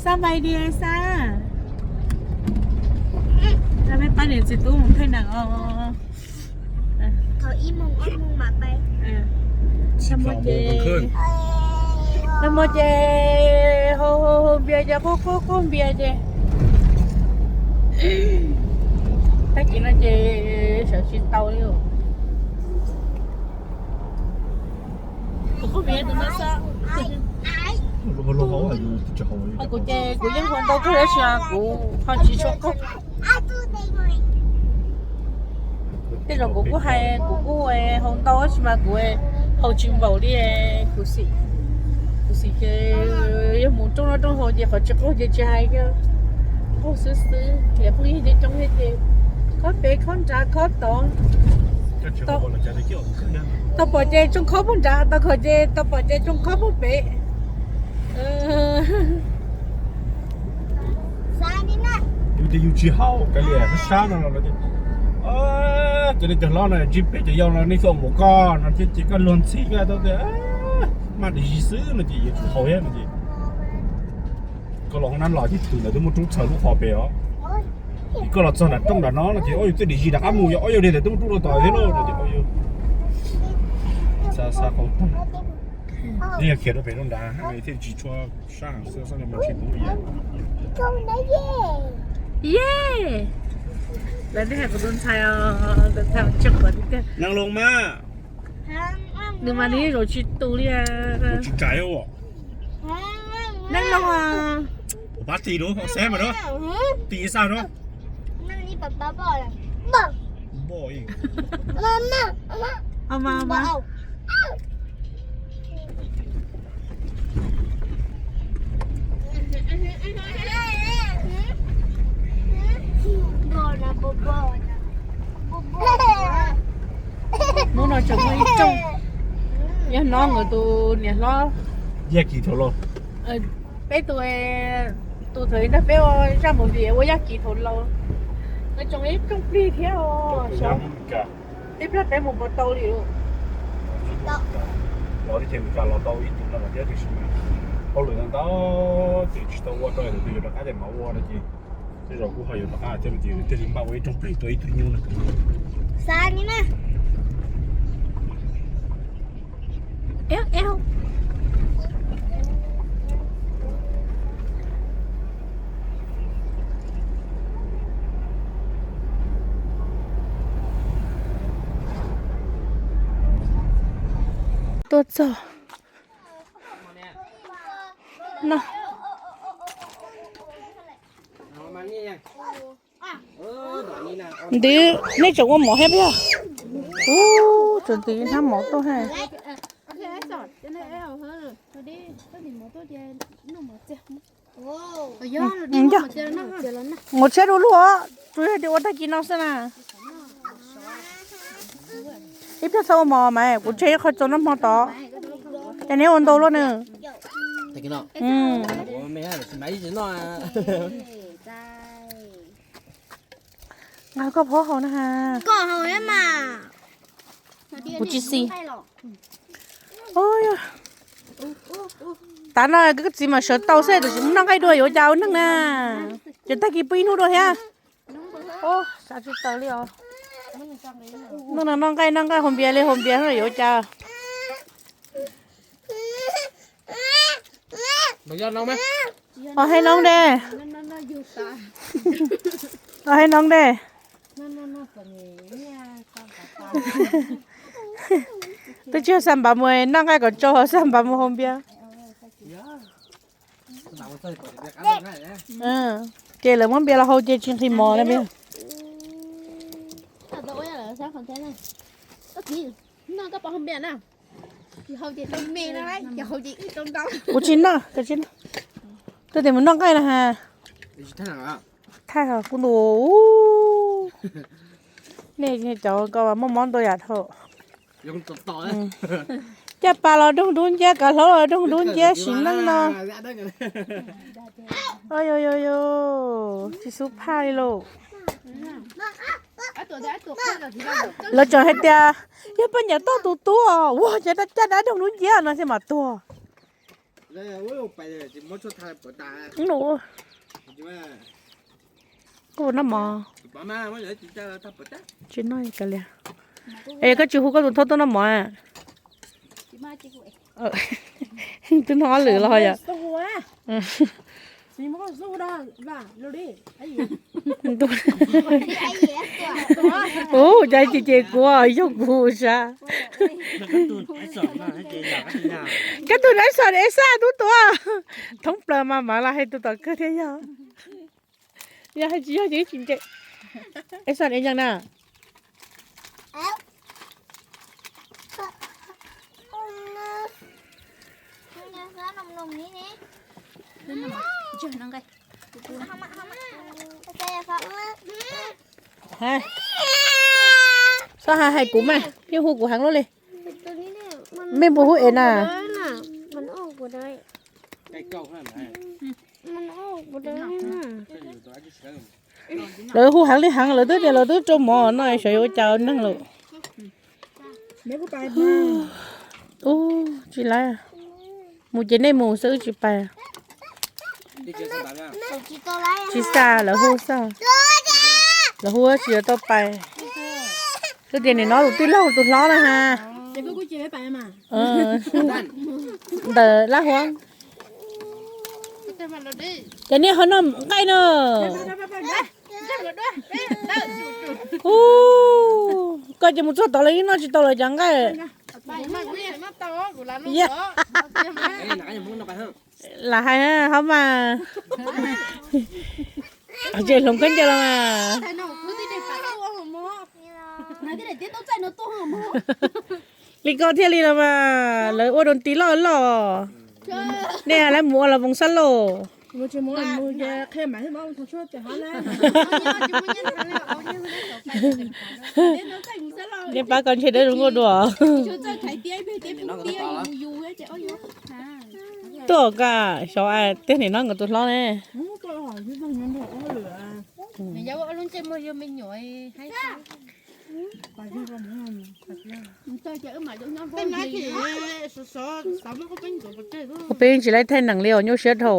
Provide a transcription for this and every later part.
Xab npais dias Xab? Peb pab niam txiv tub mus thaij neem os. Tag hmo ces, tag hmo ces haus haus npias ces qub qub qub npias ces, tag kis no ces sawv tsis tau li. Kuv qub npias tus no xwb. Ho kuv ces kuv yeej haus ntau kawg tab sis mas kuv ho tsis tshua qaug. Tej zaum kuv kuj hais kuv kuj haus ntau tab sis mas kuv haus tsis npaum li kuv xim. Kuv xim ces yog mus rooj noj rooj haus ces qhov tsis qaug ces tsis hais, qaug xwb xwb. Niam phooj ywg coob coob thiab ces khob pem khob nrad khob tod. Tau pom ces tsoo khob puag nrad, tau pom ces, tau pom ces tsoo khob puag pem. Yus ces yus tsis haus kav liam sab sab no los, cov niag cov hlob no ntsib peb cov yau no nej xav mus koj no thiab ces koj luag ntxhi koj tau tias maj dim zis xwb no ces yuav tsis haus thiab no ces koj los hoob nab los ces tus ntawd twb muaj roob txhawm lub qhov pem os. Ces koj los txog nram rooj nram no no ces ob yus twb dim zis rov qab mus, yog ob yus li ntawd twb muaj roob rau tom thiab lauj no ces ob yus xav xav qau tag. Yeej yog khiav rau pem rau nrad thiaj tsis tshua sab heev xwb, xab no mas tsis tus ib yam. Lawv nej hais kuv tus ntxhais os, tus ntxhais tsis quav tiag tiag. Neeg Loos mas, nws mas nws zaum tsis tus li. Tsis rais. Neeg Loos, pab tis rau xeb mas rau, tis xaj rau. Npoj ib. Hnub no tseem muaj ib rooj, yog no nkawd tus niam hlob Yaj Kis thaum laus, peb tus, tus thaum ub nrog peb ua zaj movie ua Yaj Kis thaum laus, nkawd tseem ib rooj plig thiab os. Ib pliag peb mus puas tau li. Los teb chaws Amelikas los tau ib ntus no lawm thiab tiam sis mas hauj lwm ntau ntau ces tsis tau ua rau, yog tus twg yuav rov qab ces mam ua no ces tej zaum kuj ho yuav rov qab thiab no ces thiaj li npaj ua ib rooj plig tua ib tug nyuj no. Tuaj txog no. Ntiv, nej tseem ua mov thiab puas yog? Ub, tseem ntiv hnab mov tuaj thiab. Mus tshiab du lug os, tsuas yog tias ua tag kis no xwb na. Ib pliag txhob ua mov mas kuv tseg ib qho txaus noj hmo tod, ces neb ua ntau luaj na. Nqa koj phob haus na has. Kuv tsis xis. Tav no koj txiv mas sawv tau xwb, tab sis mus noj nqaij dua yuav cas ua neeg na. Ces tag kis pw ib hnub dua thiab. Xav tsis taus li os. Hnub no noj nqaij noj nqaij haus npias li haus npias no yuav cas. Os, hais noob de. Os, hais noob de. Twb tsis yog xa npav mus noj nqaij kom tsau, xa npav mus haus npias. Ces lawv muab npias los haus ces tsis nqhis mov na. Kuv tsis noj, kuv tsis noj. Twb tias mus noj nqaij na has. Thaij os kuv ntu. Nej cov ko mas muaj mob ntau yam dhau. Caj pas los doog dub nciab, kav hlaub los doog dub nciab, sim neej no. Yog yog yog, tsis xub phaj li lauj. Lawv tseem hais tias yog poj niam toj tus tub os, ua cas caj dab doog dub nciab no thiaj mam tuag. Koj noj mov. Tsis noj kav liam. Es koj tsis hu koj tus thab tuaj noj mov na? Twb noj ob lwm los yom. Ua cas ces ces kuv yog kuv sab. Koj tus nais xom es xaj tub tuaj. Thoob plaws mas mam los hais tus tom kawg thiab yog. Yog hais tsis yog ces tsis ntse. Es xaj es yog na. Xob hais hais kuv mas, yeej hu kuv heev luaj li. Mej puas hu es na? Lawv hu heev li heev, lawv twb tias lawv twb rau mov no xyov yuav ua cas neeg lawm. Ub, tsis laib. Mus ces nej mus xwb, wb tsis pais. Tsis xa, lawv hu xa. Lawv hu tsis yuav tau pais. Twb tias nim no tus tij laug tus hlob na ha. Ntawm Lab Huab. Ces nej ho noj nqaij na. Ub, koj ces mus txog tod lawv yeej noj tsis tau lawv cov nqaij. Lam hais hab mas. Ces hloov khaub ncaws los mas. Li koj thiaj li los mas, lawv ua rau ti loj loj. Nej lawv mus ua los voos xab lauj. Nej pab koj ntshe dawb zoo nkauj dua. Tuaj ka, xyov tiag nim no nkawd tus hlob ne. Ua peb tsis laib thaij neeg li os, nyuaj siab dhau.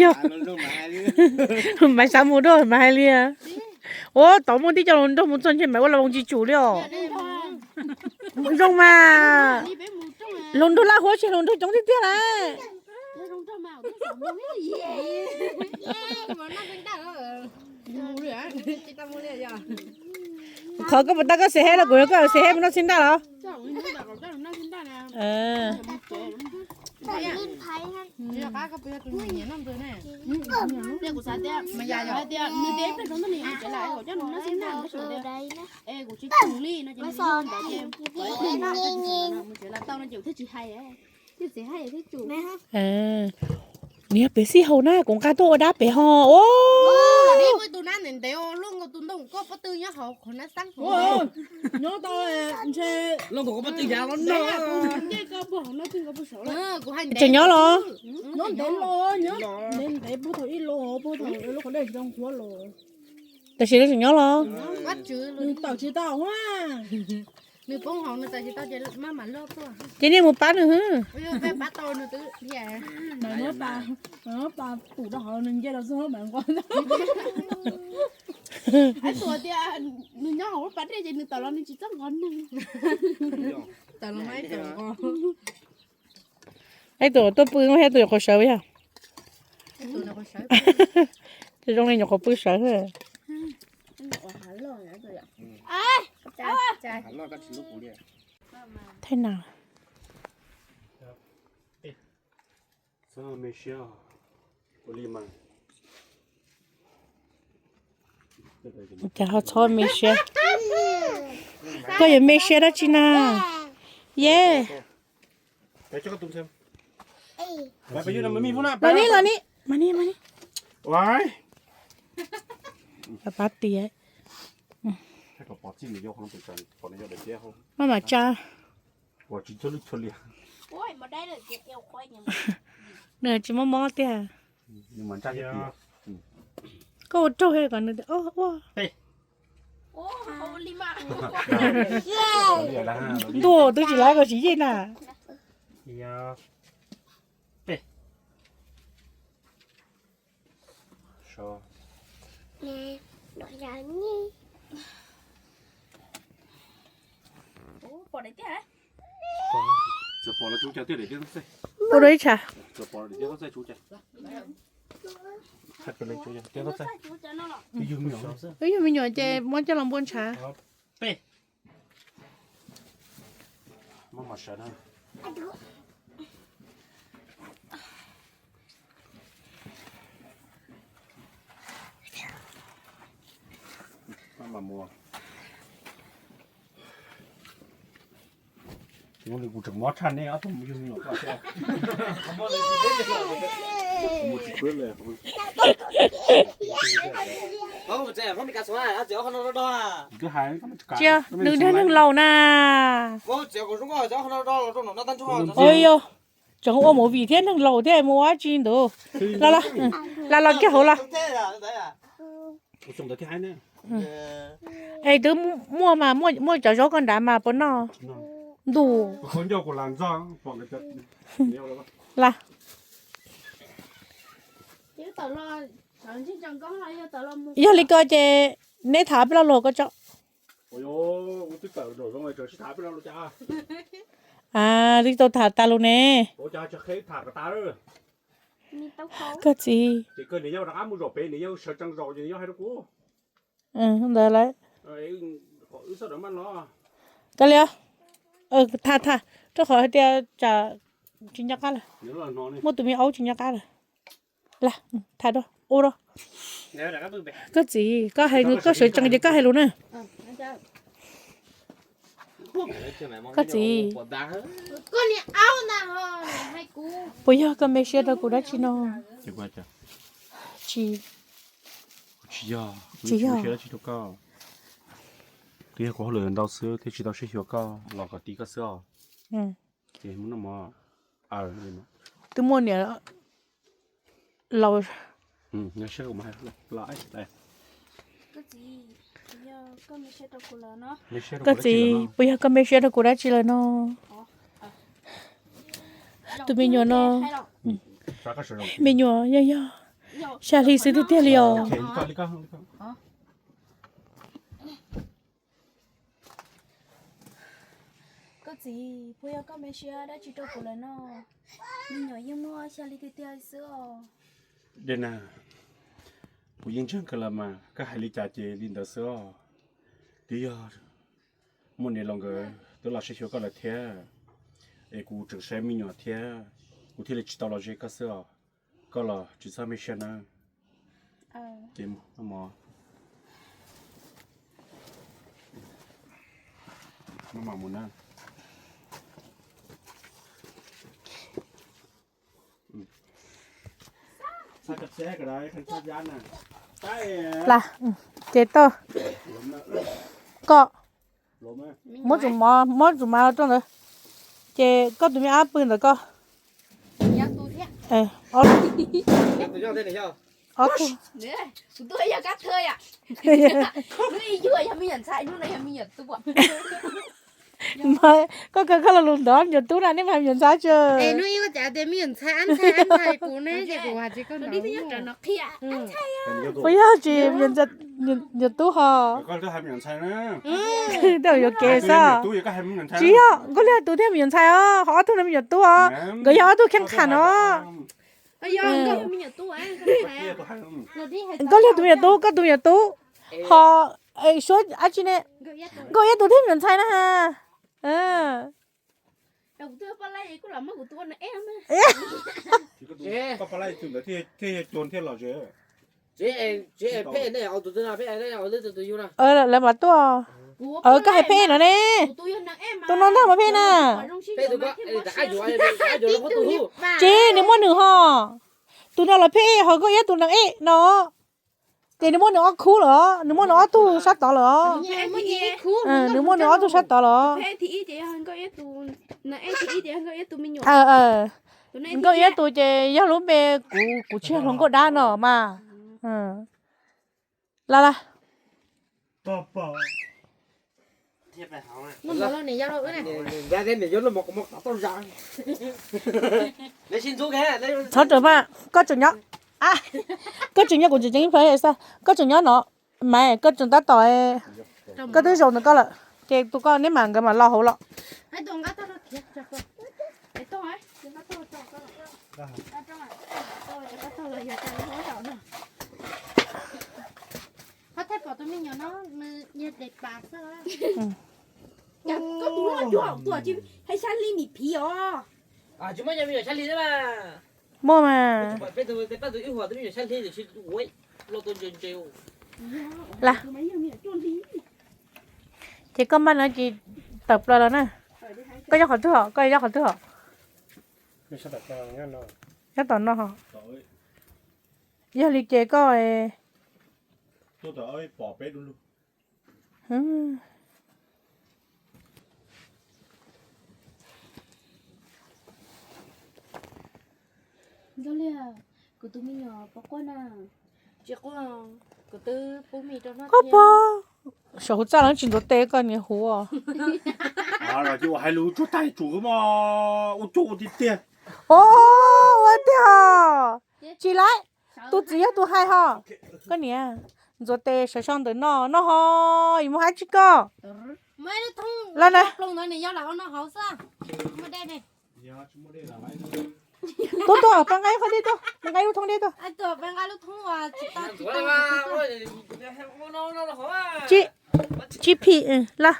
Yog, Maiv xav mus dua Maiv hais li. Ua tod muaj tib co hluas nraug mus txog ntshe Maiv ua los voos tsis tsum li os. Zoo mas, hluas nraug Laj Huab tsis hluas nraug coob tiag tiag lawm. Qhov koj puas tau koj xes heb los kuv yog koj xes heb mus noj txhib ntaj los? Nws yog pem xij haus na, kuv nqa tuaj ua dab pem ho. Tseem nyob los? Tam sim no tseem nyob los? Ces nej mus pab nws hwb. Ib tug tuaj pw thiab tus nyuam qhuav sawv yog? Zoo li nyuam qhuav pw sawv. Thaij na. Cas ho txhob me siab. Koj yuav me siab dab tsi na? Ye. Los ni, los ni, mas ni, mas ni. Pab tias. Maj mam tsa. Nws tsis mob mob tiag. Koj ua raug kom nws ua. Ntuj, twb tsis laib koj tsis yeej na. Ua dua ib tsam. Wb yug me nyuam ces muab coj los npua ntshav. Tsis, nws yog neeg laus na. Ua yog, tseem ua movie thiab neeg laus thiab mus ua dab tsi ntawd. Los los, los los kiag hauv los. Es twb muaj mas, muaj cov zaub koj nrad mas puas noj? Ntuj. Los, yog li ko ces neb tham peb lo lus ko tso. Twb tau tham tas lus ne. Koj txiv. Ntawd lawm. Koj li, tham tham rau qhov hais tias tsam tsis nco qab lawm. Muaj tus me aub tsis nco qab lawm. Tham dua, ua dua. Koj txiv, koj hais, koj sawv tsees ces koj hais lus na. Koj txiv, puas yog koj me siab rau kuv dab tsi no? Tsis, tsis yog. Twb yog kuv hauj lwm ntau xwb thiaj tsis tau saib xyuas koj los kom tib koj xwb os. Twb muaj niam laus. Koj txiv, puas yog koj me siab rau kuv dab tsi lawm no? Tus me nyuam no, me nyuam yog yog xya hli xwb tiag tiag li os. Koj txiv, puas yog koj me siab dab tsi rau kuv lawm no? Me nyuam yeej muaj xya hli tiag tiag xwb os. Dej na, kuv yeej ntseeg kawg los mas, koj hais li cas ces li ntawd xwb os. Twb yog muaj niam laus nkawd twb los saib xyuas koj lawm thiab, es kuv tseem saib me nyuam thiab, kuv thiaj li tsis tau los ze koj xwb os. Koj los tsis txhob me siab na. Ces maj mam mus na. Ces tau, koj muab tsum mov, muab tsum mov rau ntawd. Ces koj tus me ab pw ntawm koj. Ob tug. Koj kawg koj lo lus ntawd me nyuam tub na, nej mas me nyuam ntxhais tsis. Puas yog tsis me nyuam tub ho? Tej yuam kev xwb. Tsis yog, Nkauj Liag tus thiaj me nyuam ntxhais os, ho ob tug no me nyuam tub os. Nkawd yog ob tug kheej qham no. Nkauj Liag tus me nyuam tub, koj tus me nyuam tub. Ho suab dab tsi ne? Nkauj Iab tus thiaj me nyuam ntxhais na ha. Lawv mam tuaj. Koj hais phej no ne. Tus no ntag mas phej na. Tsis, nws muaj nws ho. Tus no los phej ho Nkauj Iab tus nees ej no. Ces nws muaj nws ob khub lawm, nws muaj nws ob tug sab tod lawm. Nws muaj nws ob tug sab tod lawm. Nkauj Iab tus ces yog lub npe, kuv, kuv tsis yog hluas nkauj dab no mas. Los los. Txhob rawm mas, koj tseem nyob, koj tseem nyob kuv tseem ceeb plab xwb, koj tseem nyob no, mas koj tseem tab tom, koj twb zaum ntawm koj lawm, ces tus koj neb mas nkawd mam los hauv los. Muaj mas. Las, ces koj npaj no ces tawm plaws los na. Koj nyob qhov twg hos, koj nyob qhov twg hos? Nyob tom no hos. Yog li ces koj Koj pog, saum huv txaj los tsis ntxuav tes koj niag huv. Los ua hais lus tsuag tag tsuag mog, ua cuag ua tiag tiag. Ua tiag. Tsis laib, tus txiv yog tus hais hos. Koj niam, ntxuav tes sawv so ntawm no no ho, yuav mus hais tsis koj. Los na. Tub tuaj, peb nqa ib qho dej tuaj, peb nqa ib lub thoob dej tuaj. Tsis, tsis phim, los,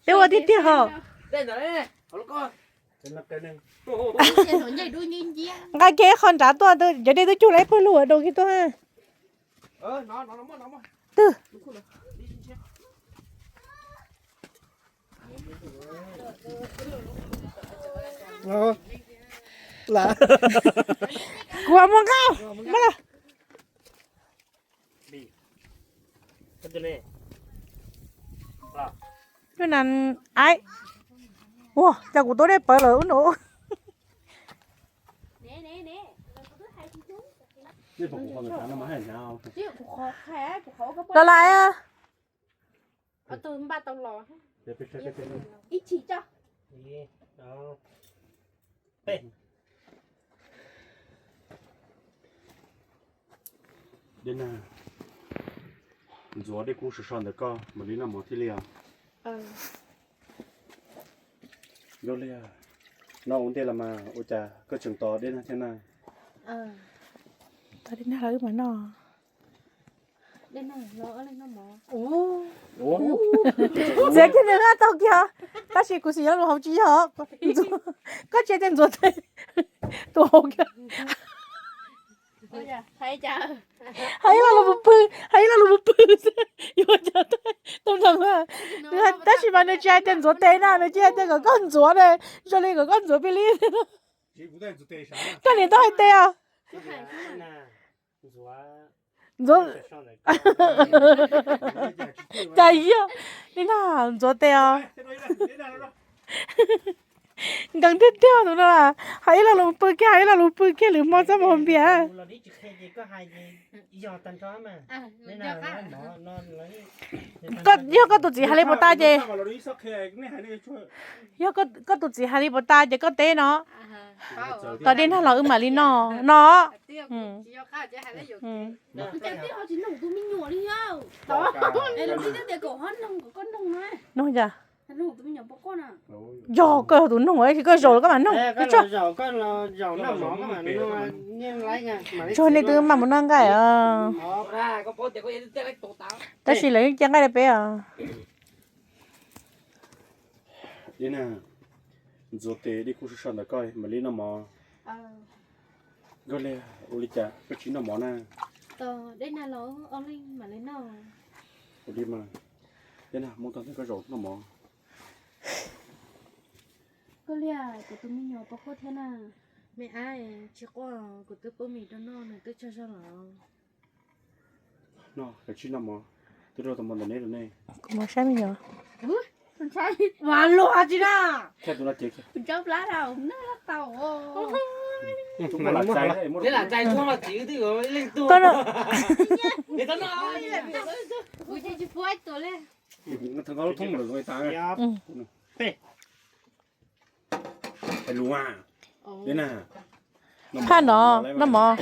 peb ua tiag tiag hos. Nqa kiag ib qho nrad tuaj, cov dej twb cug la ib pawg lug ua dau kiag tuaj. Twg? Kuv muaj nqaij. Ua cas kuv tau dej pawv lawm ub no. Los lawm. Dej nag, ntxuav dej kub sov so ntawm koj mam li noj mov thiaj li os. Nkauj Liaj, noj ua ntej los mas ua cas koj tseem tos dej nag thiab na? Tos dej nag los wb mam noj. Txiav kiag nws haj tau kiag, tab sis kuv xav yog lus hauv tsis yog. Koj tsis tias ntxuav tes, tus hauv kiag. Hais ib lo lus pw, hais ib lo lus pw xwb, yuav ua cas tau ntees. Tab sis mas nws tsis hais tias ntxuav tes na, nws tsis hais tias kom koj ntxuav na, zoo li kom koj ntxuav pig lib. Koj niam tau hais tes os. Ntxuav. Cas yog li na, ntxuav tes os. Nkees tiag tiag tus no, hais ib lo lus pw kiag, hais ib lo lus pw kiag lwm hmo txaj muag haus npias. Yog koj tus txiv hais li puas tas ces, yog koj tus txiv hais li puas tas ces koj teb no, tos dej nag los wb mam li noj no. Noog yog, yog koj yog tus noog, koj zaum los koj mam noog. Tsuag nej twb maj mus noj nqaij os. Tab sis lawv yeej cia nqaij rau peb os. Dej nag, ntxuav tes dej kub sov so ntawm koj mam li noj mov. Nkauj Liaj, ua li cas koj tsis noj mov na? Ua li mas, dej nag, mus txog ntawm koj zaum noj mov. Nkauj Liaj, kuv tus me nyuam puas quaj thiab na? Me ab, tsis quaj, kuv twb pub mis rau noj, nws twb tsaug zog los. Noj, kav tsij noj mov, twb rau tau mov ntawm neb rau nej. Kuv mus saib me nyuam. Ua luaj tsis na. Tus lam txais, lam txais tuaj mas txiv twb leej tuaj. Koj no. Tus lam txais tuaj mas txiv twb leej tuaj. Phaj no, noj mov.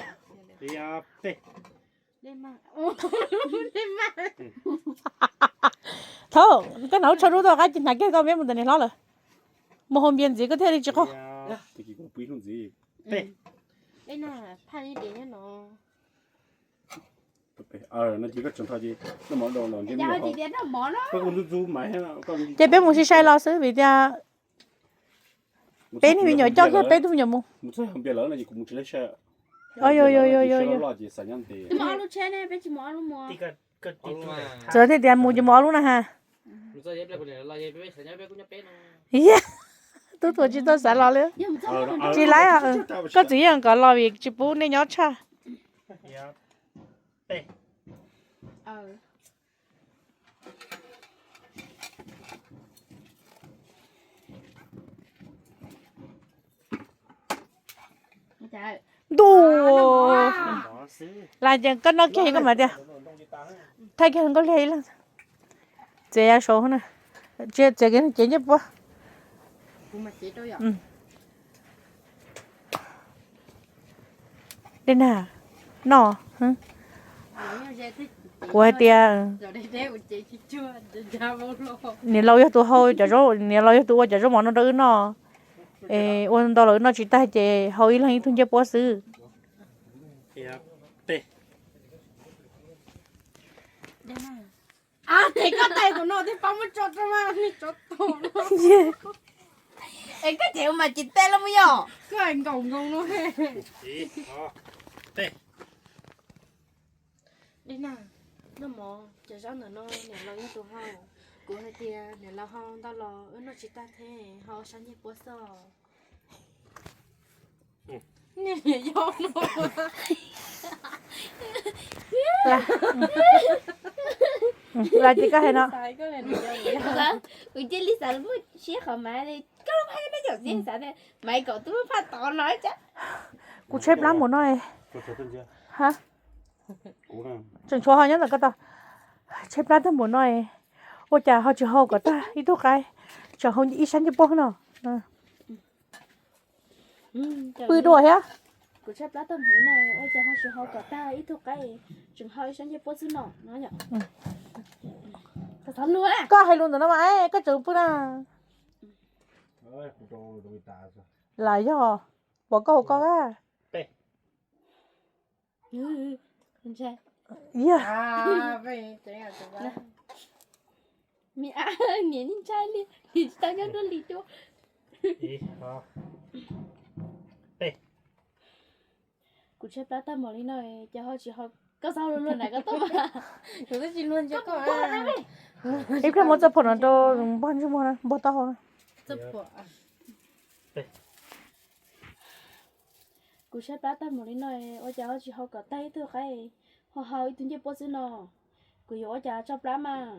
Thaum koj hnav lub tsho dub tuaj qab ces hnav kiag koj peb mus ntawm niam hlob lawm. Mus haus npias ntxiv koj thiaj li tsis qaug. Ces peb mus sai sai los xwb vim tias peb niag me nyuam coj kiag peb tug me nyuam mus. Txawm tias mus ces mus ob lub na ha. Tub tuam tsis tau xav los li. Tsis laib, koj txiv yeej kom los vim tsis pub nej nyob tshaj. Ntuj, las ces koj noj kiag koj mam tias. Thaij kiag nkauj liag ib leeg. Txiav yav saud na. Txiav kiag cev ncej puab. Dej nag, noj. Kuv hais tias niam laus yog tus hau cov zaub, niam laus yog tus ua cov zaub mov no rau wb noj. Es ua ntau los wb noj tsis tag ces hau ib leeg ib tug ncej puab xwb. Es koj ces ua mas tsis teb los mus yog koj nkaum nkoos no. Dej nag, noj mov, cov zaub ntawm no niam laus yog tus hau. Kuv hais tias niam laus hau ntau los wb noj tsis tag thiab, hau sab ncej puab xwb. Las ces koj hais no. Kuv cia li xav muaj siab qhov Maiv li, koj lub phaj nyob peb caug txiv xav tias Maiv kaum tub phaj tod no cas. Kuv tshaib plab npaum no. Tseem tshuav ho nyob ntawm koj tau. Tshaib plab tag npaum no, ua cas ho tsis hau kom tag ib tug qaib, tseem hau ib sab ncej puab no. Pw dua thiab. Kuv tshaib plab tag npaum no, ua cas ho tsis hau kom tag ib tug qaib, tseem hau ib sab ncej puab xwb no. Koj hais lus ntawm no mas koj tseem pw na. Lam yog, pom koj hauv koj a. Niam ntshai li, tsis tau nyob nruab li cuab. Kuv tshaib plab tag npaum li no, ces ho tsis ho, koj txhob luag luag na koj tuaj mas. Kuv twb tsis luag ntsia koj. Ib pliag muab txoj phuam no rau npog ntsej muag, npog taub hau na. Kuv tshaib plab tag npaum li no, ua cas ho tsis hau kom tag ib tug qaib, ho hau ib tug ncej puab xwb no. Kuv yuav ua cas tso plab mas.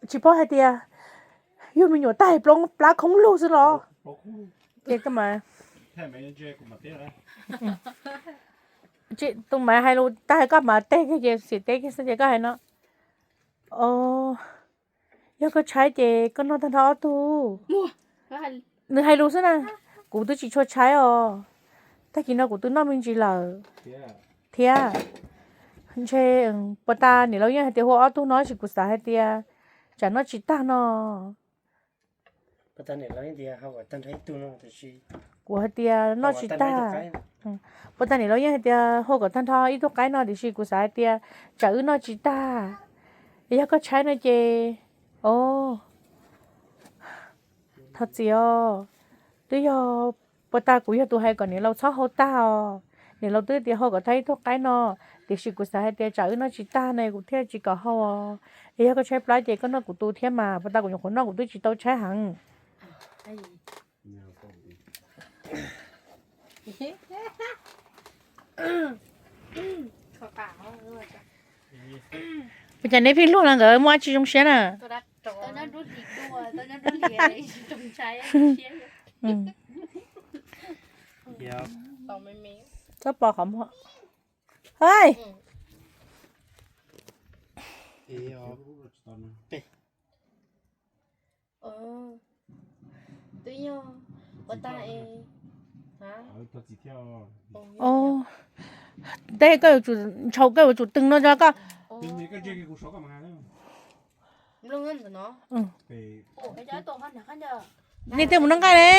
Tsis paub hais tias yog me nyuam tag plab khoob lug xwb los. Ces koj mas, tus mas hais lus tag koj mas teg kiag ces xim teb kiag xwb ces koj hais no. Yog koj tshaib ces koj noj tag nrho ob tug. Nws hais lus xwb na, kuv twb tsis tshua tshaib os. Tag kis no kuv twb noj me ntsis lawm thiab. Ntshe puas tas niam laus yeej hais tias hu ob tug no tab sis kuv xav hais tias tsam noj tsis tag no. Kuv hais tias noj tsis tag. Puas tas niam laus yeej hais tias hu kom tag nrho ib tug qaib no tiam sis kuv xav hais tias tsam wb noj tsis tag. Yog koj tshaib no ces, o, thov txim os. Twb yog puas tas kuv yog tus hais kom niam laus txhob hau tag os. Niam laus twb tias hau kom tag ib tug qaib no, tiam sis kuv xav hais tias tsam wb noj tsis tag ne kuv thiaj tsis kom hau os. Es yog koj tshaib plab ces koj noj kuv tus thiab mas, puas tas kuv nyuam qhuav noj kuv twb tsis tau tshaib heev. Ua cas neb pheej luag no nkawd muaj dab tsi zoo siab na? Txhob pos qhov muag. Hej. Ntej koj yuav tsum ntshaus, koj yuav tsum tws no tso koj. Nej tej mus noj nqaij ne.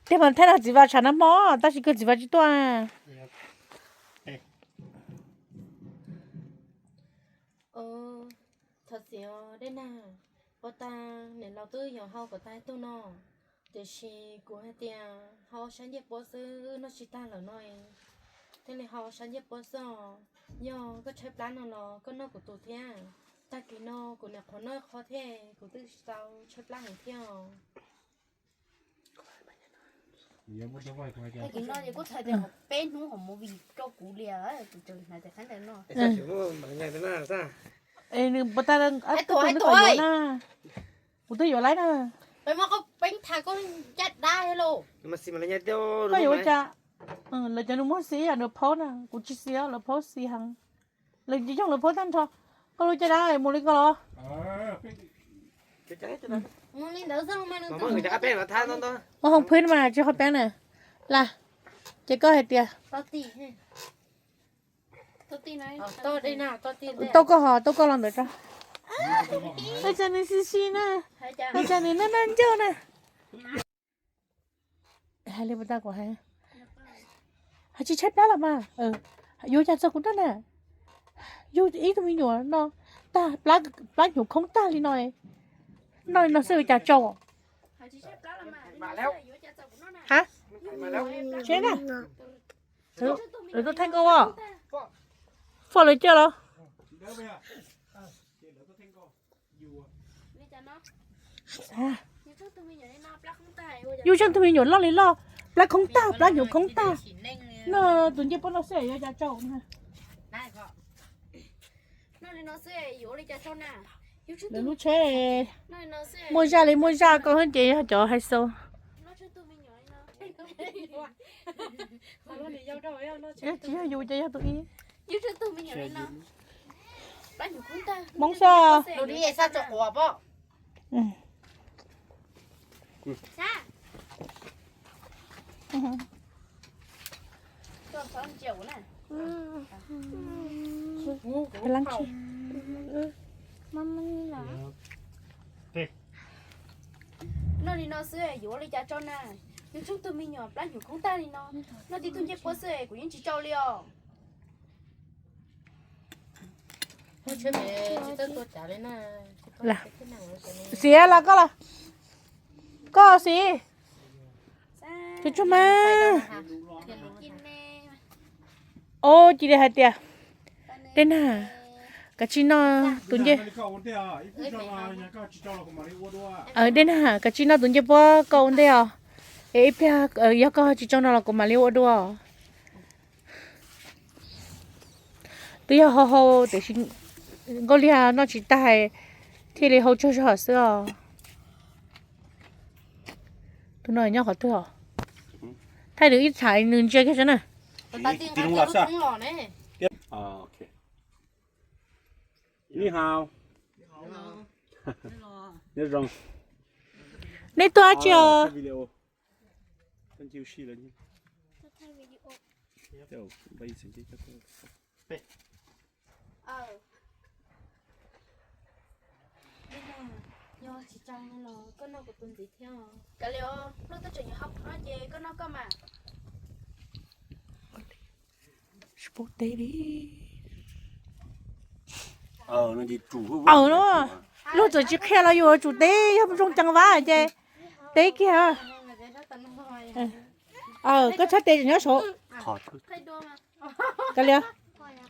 Tej mas thaij no txiv Vas tshav nag hmo tab sis kawg txiv Vas tsis tuaj. Thov txim os Dej Nag, ua tas niam laus twb yuav hau kom tag ib tug no, tiam sis kuv hais tias hau sab ncej puab xwb noj tsis tag lawm no, thiaj li hau sab ncej puab xwb os. Yog koj tshaib plab no los koj noj kuv tus thiab, tag kis no kuv niam qhuav noj qho thiab kuv twb tsis tau tshaib plab heev thiab os. Tag kis no ces kuj txhais tias peb hnub hauv movie rau kuv li, kuv tseem hais tias qhab ntawd no. Nws puas tas, kuv twb yuav laib na. Peb muab koj peeb tham koj ncaj dab los. Koj yuav ua cas? Lawv cov nws muab xi ib yam nws phaub na, kuv tsis xi, lawv phaub xi heev. Lawv yoog lawv phaub tag nrho. Koj lub caj dab mus li koj los. Ua hauv phwb mas tsis qhov peeb na. Las, ces koj hais tias tau koj ho tau koj los ntawd tso. Ua cas nws si si na, ua cas nws naj naj ncauj na. Hais li puas tau kuv hais, hais tsis tshaib plab los mas. Yuav cas txog kuv noj na. Yug ib tug me nyuam no tag, plab hnyuv khoob tag li no. Noj li no xwb yuav cas tsau. Ha, tsev na, lawv tuaj theej koj ua, foj lawv coj los. Yug tsheej tug me nyuam loj li loj, plab khoob tag, plab hnyuv khoob tag. Noj tus ncej puab no xwb yuav cas tsau. Lawv lub tsheb muaj zaj li muaj zaj, koj hwb ces yog cov hais xaus. Tsis yog yus ces yog tus ib. Hmoob xwb. Noj li no xwb yuav ua li cas tsau na? Yus tsheej tug me nyuam plab hnyuv khoob tag li no, noj tib tug ncej puab xwb kuv yeej tsis tsau li os. Xiav los koj los, koj xiv. Tsuag tsuag mas. Au, cia li hais tias, Dej Nag, kav tsij noj tus ncej. Dej Nag, kav tsij noj tus ncej puab koj ua ntej os. Es ib pliag yog koj tsis tsau no los kuv mam li ua dua. Twb yog hau hau tiam sis Nkauj Liag noj tsis tag thiaj li hau tsaug zog xwb os. Tus no nyob qhov twg os? Thaij nws ib txhais nws ntsia kiag saib na. Neb tuaj dab tsi os? Aw, luag txawm tsis qhia los yus tsum teb, yog zoo ceev vab ces teb kiag. Koj tshab tes tseem nyob saud. Kav liam,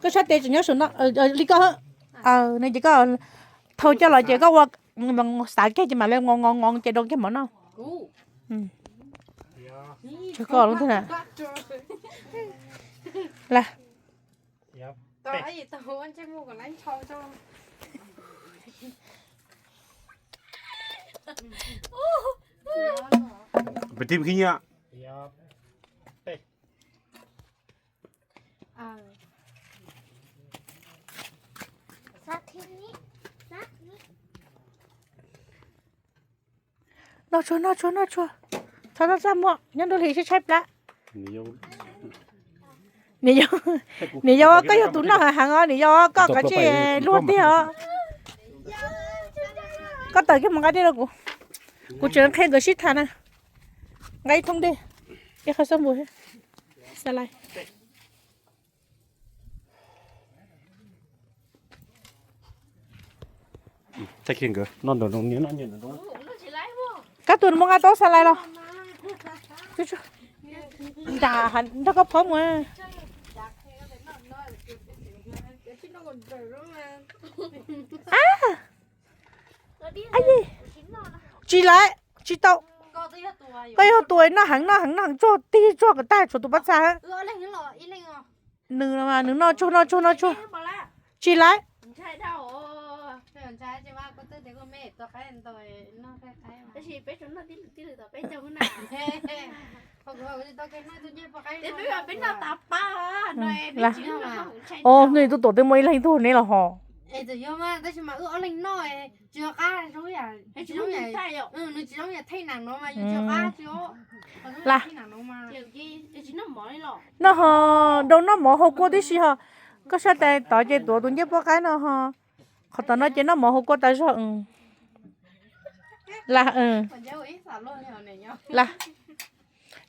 koj tshab tes tseem nyob saud no, li koj. Nws ces koj thau coj los ces koj ua xav kiag ces mam li ngos ngos ngos ces dau kiag mov noj. Tseg koj lub twg na. Las. Peb tib khib nyiab. Noj tshuaj, noj tshuaj, noj tshuaj. Txhob txaj muag, nyob nruab hlis sib tshaib plab. Niam yau, niam yau, koj yog tus noj heev heev os, niam yau, koj kav tsij luag tiag os. Koj tawm kiag mus nqa dej rau kuv. Kuv tseem qhia nkawd sib tham na. Nqa ib thoob dej, ib qho xab npum, xa lais. Kab tus muab nqa tau xa lais los. Nram nrog koj phob mus. Tsis laiv, tsis tau. Koj yog tus noj heev noj heev noj heev tsuag tig tsuag kom tag tshuav tus pob txha. Nws, nws noj tsuag noj tsuag noj tsuag. Tsis laiv. Os, nej tus tom tej muaj ib leeg tug ne los hos. Las, noj ho, rau noj mov hau kua tib si ho. Koj sab tais tod ces tuav tus ncej poj qaib no ho. Qhov tom no ces noj mov hau kua tas zog. Las, las.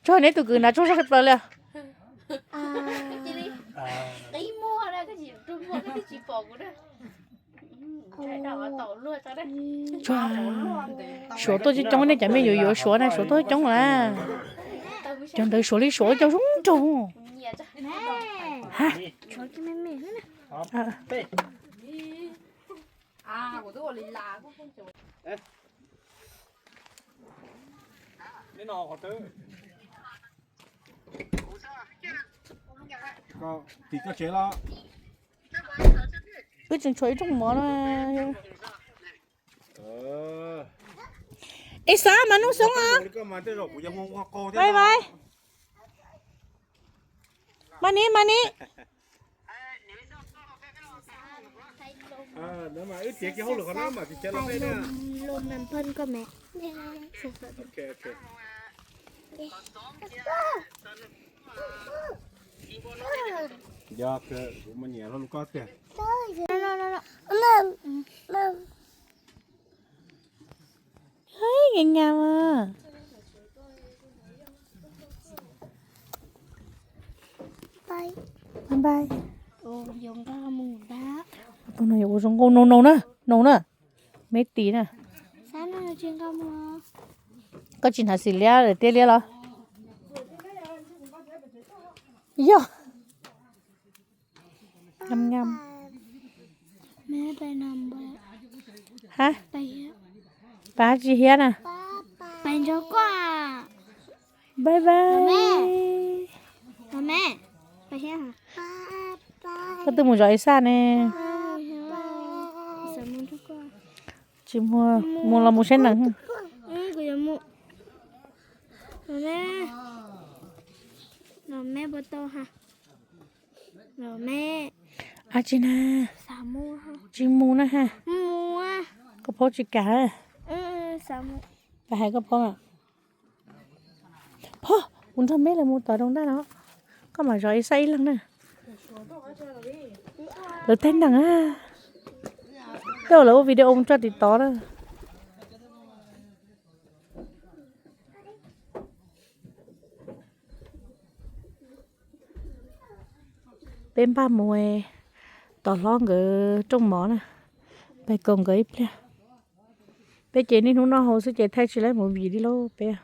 Tsuag neb tus kwv nrad tsuag zog plaws li. Suav tuaj coob coob, nej cov me yuav yuav Suav na, Suav tuaj coob na. Cov ntawd Suav li Suav coob zoo nraug. Tim koj tsev los? Wb tseem tshuav ib rooj mov no. Ib xav mas nug xoob os. Bye bye. Mas ni, mas ni. Yog kuv mas nyiam hlo lus koj tiag. Nyiam nyiam mas. Bye bye. Tus no yuav ua zoo nkauj, no no na, no na. Me tis na. Koj tsis hnav xim liab lawm tiag liab los? Yog. Nyam nyam. Ha? Pab tsis hiab na. Bye bye. Koj twb mus zov Esa ne. Tsis mus, mus los mus saib neeg. Ab tsi na, tsis mus na ha. Koj phob tsis kam. Pab hais koj phob. Phob, kuv nrog meb lawv mus tom rooj ntaj no. Koj mam zov Esa ib leeg na. Lawv thaij neeg a. Tej lawv ua video mus tso tim tod na. Peb npaj mus tom hlob nkawd rooj mov na, pais koom nkawd ib pliag. Peb ces niaj hnub noj hauv xwb ces thaij tsis laib movie li lauj peb.